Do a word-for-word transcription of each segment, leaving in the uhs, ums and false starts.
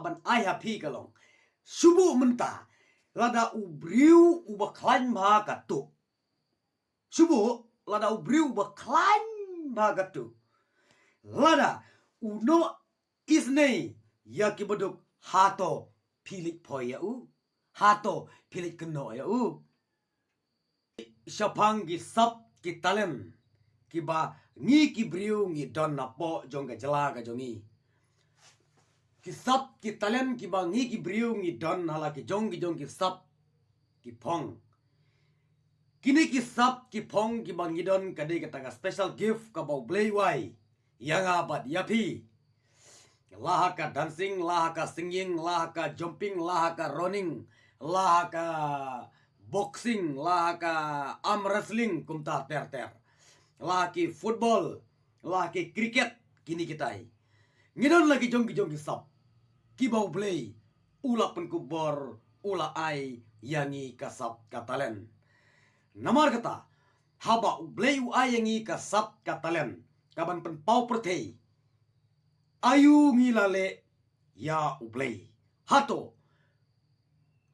ban ai ha phi ka long. Shu buh mynta, lada u briew uba khlaiñ bha ka tuh. Shu buh, lada u briew uba khlaiñ bha ka tuh. Lada u noh isynei ïa ki baduk, hato phi leit poi ïa u? Hato phi leit kynnoh ïa u? Shaphang ki sap ki talent kiba ngi ki briew ngi don napoh jong ka jylla ka jong ngi. Ki sap ki talent kiba ngi ki briew ngi don ha la ki jong ki jong ki sap ki phong. Kine ki sap ki phong kiba ngi don ka dei kata ka special gift kaba U Blei u ai ïa nga bad ïa phi. La ha ka dancing, la ha ka singing, la ha ka jumping, la ha ka running, la ha ka boxing, la ha ka arm wrestling, kumta ter ter. La ha ki football, la ha ki cricket, kine kitai. Ngi don la ki jong ki jong ki sap kiba U Blei u la pynkupbor, u la ai ïa ngi ka sap ka talent. Namar kata, haba U Blei u ai ïa ngi ka sap ka talent kaban pynpaw pyrthei, aïu ngi la leh ïa U Blei? Hato,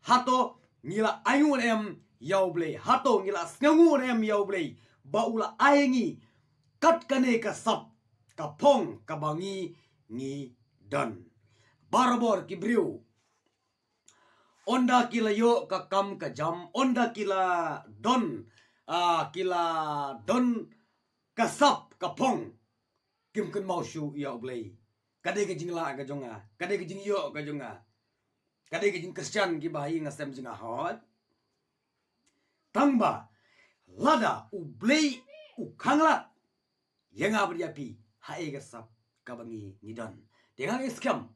hato ngi la ainguh ne em ïa U Blei? Hato ngi la sngewnguh ne em ïa U Blei ba u la ai ngi kat kane ka sap ka phong kaba ngi ngi don? Barabor ki briew, ynda ki la ïoh ka kam ka jam, ynda ki la don, ah, ki la don ka sap ka phong, kim kynmaw shuh ïa U Blei. Ka dei ka jinglah ka jong nga, ka dei ka jingïoh ka jong nga, ka dei ka jingkyrshan kiba ha ïing ha sem jong nga, hooid. Tangba lada U Blei u khanglad ïa nga bad ïa phi, haei ka sap kaba ngi ngi don? Te nga ngeit skhem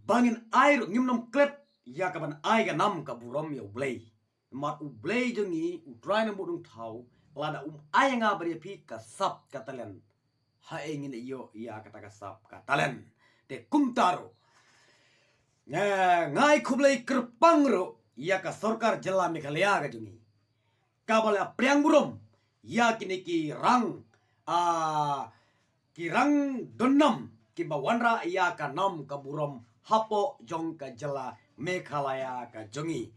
ba ngin ai ruh, ngim nym klet ïa kaban ai ka nam ka burom ïa U Blei. Namar U Blei jong ngi, U Trai Nongbuh Nongthaw, lada um ai ïa nga bad ïa phi ka sap ka talent, haei ngin ïoh ïa kata ka sap ka talent? Te kumta ruh, nga, nga ai khublei kyrpang ruh ïa ka sorkar jylla Meghalaya ka jong ngi, kaba la pdiang burom ïa kine ki rang, ah, ki rang don nam kiba wanrah ïa ka nam ka burom hapoh jong ka jylla Meghalaya ka jong ngi.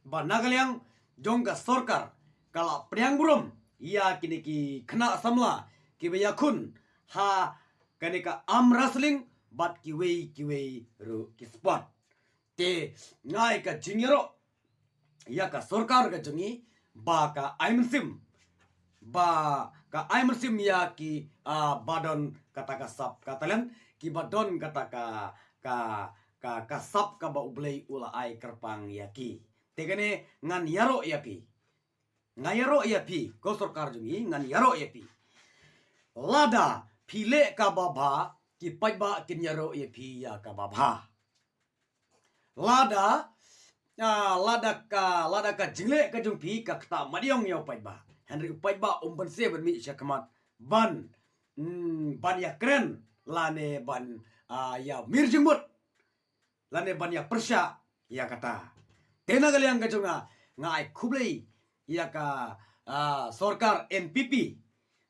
Ba na ka liang jong ka sorkar ka la pdiang burom ïa kine ki khynnah samla kiba ïakhun ha kane ka arm wrestling bad kiwei kiwei ruh ki sport. Te nga ai ka jingïaroh ïa ka sorkar ka jong ngi ba ka ai mynsiem, ba ka ai mynsiem ïa ki, ah, ba don kata ka sap ka talent, kiba don kata ka, ka, ka, ka sap kaba U Blei u la ai kyrpang ïa ki. Te kane ngan ïaroh ïa phi, nga ïaroh ïa phi, ko sorkar jong ngi, ngan ïaroh ïa phi. Lada phi leh kaba bha, ki paidbah kin ïaroh ïa phi ïa kaba bha. Lada, ah, lada ka, lada ka jingleh ka jong phi ka ktah madiong ïa u paidbah, hynrei u paidbah um banse ban mih sha khmat ban, hmm, ban ïakren lane ban, ah, ïa mir jingmut lane ban ïa pyrshah ïa kata. Te na ka liang ka jong nga, nga ai khublei ïa ka, ah, sorkar N P P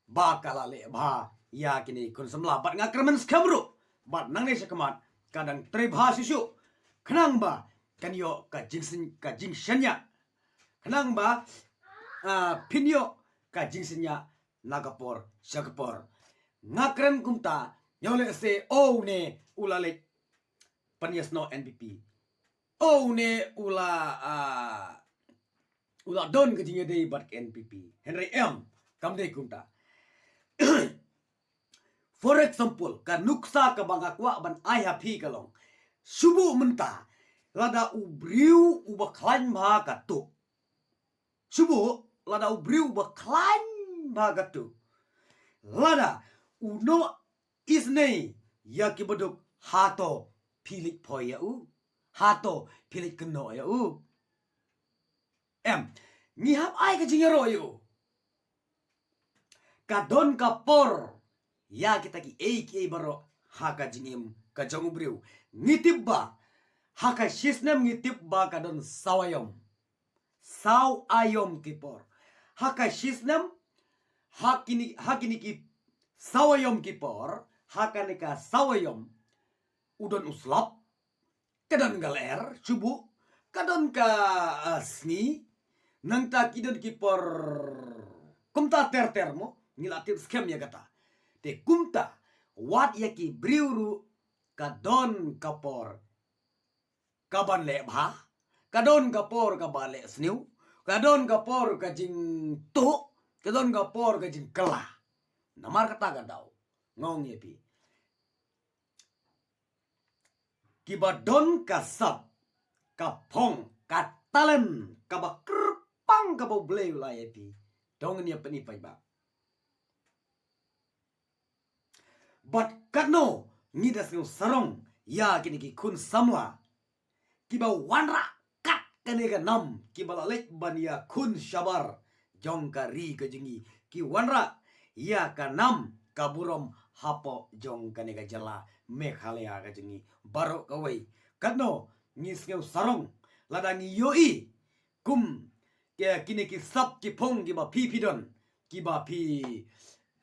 ba ka la leh bha ïa kine khun samla, bad nga kyrmen skhem ruh ba nangne sha khmat ka dang trei bha shuh shuh, khnang ba kan ïoh ka jingshaniah, ka jingshaniah, khnang ba, ah, phin ïoh ka jingshaniah na ka por sha ka por. Nga kren kumta, ïoh lehse, oh, une u la leit pynïasnoh N P P. Oh, une u la, ah, u la don ka jingïadei bad ka N P P. Hynrei em, kam dei kumta. For example, ka nuksa kaba nga kwah ban ai ha phi ka long, shu buh mynta, lada u briew uba khlaiñ bha ka tuh. Shu buh, lada u briew uba khlaiñ bha ka tuh, lada u noh isynei ïa ki baduk, hato phi leit poi ïa u? Hato phi leit kynnoh ïa u? Em, ngi hap ai ka jingïaroh ïa u. Ka don ka por ïa kita kiei kiei baroh ha ka jingim ka jong u briew. Ngi tip ba ha ka shisnem, ngi tip ba ka don saw aïom. Saw aïom ki por. Ha ka shisnem, ha kine, ha kine ki saw aïom ki por, ha kane ka saw aïom, u don u slap, ka don ka lyer shuh, ka don ka, ah, sngi, nangta ki don ki por kumta ter ter mo, ngi la tip skhem ïa kata. Te kumta, wat ïa ki briew ruh ka don ka por kaban leh bha, ka don ka por kaba leh sniew, ka don ka por ka jingtuh, ka don ka por ka jingkylla. Namar kata ka daw nga ong ïa phi, kiba don ka sap, ka phong, ka talent kaba kyrpang kaba U Blei u la ai ïa phi, to ngin ïa pyni paidbah. Bad katno ngi da sngew sarong ïa kine ki khun samla kiba wanrah kat kane ka nam, kiba la leit ban ïakhun shabar jong ka ri ka jong ngi, ki wanrah ïa ka nam ka burom hapoh jong kane ka jylla Meghalaya ka jong ngi baroh kawei. Katno ngi sngew sarong lada ngi ïohi kum kine ki sap ki phong kiba phi phi don, kiba phi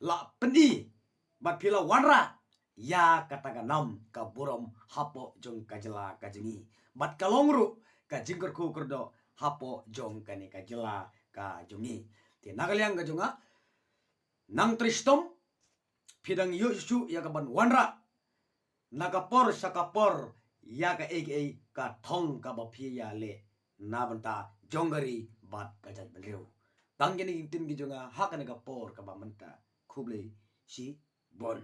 la pyni bad phi la wanrah ïa kata ka nam ka burom hapoh jong ka jylla ka jong ngi, bad ka long ruh ka jingkyrkhu kyrdoh hapoh jong kane ka jylla ka jong ngi. Te na ka liang ka jong nga, nang trei shitom, phi dang ïoh shuh ïa kaban wanrah na ka por sha ka por ïa kaei kaei ka thong kaba phi ïaleh na bynta jong ka ri bad ka jaitbynriew. Tang kine ki ktien ki jong nga ha kane ka por kaba mynta, khublei shibun.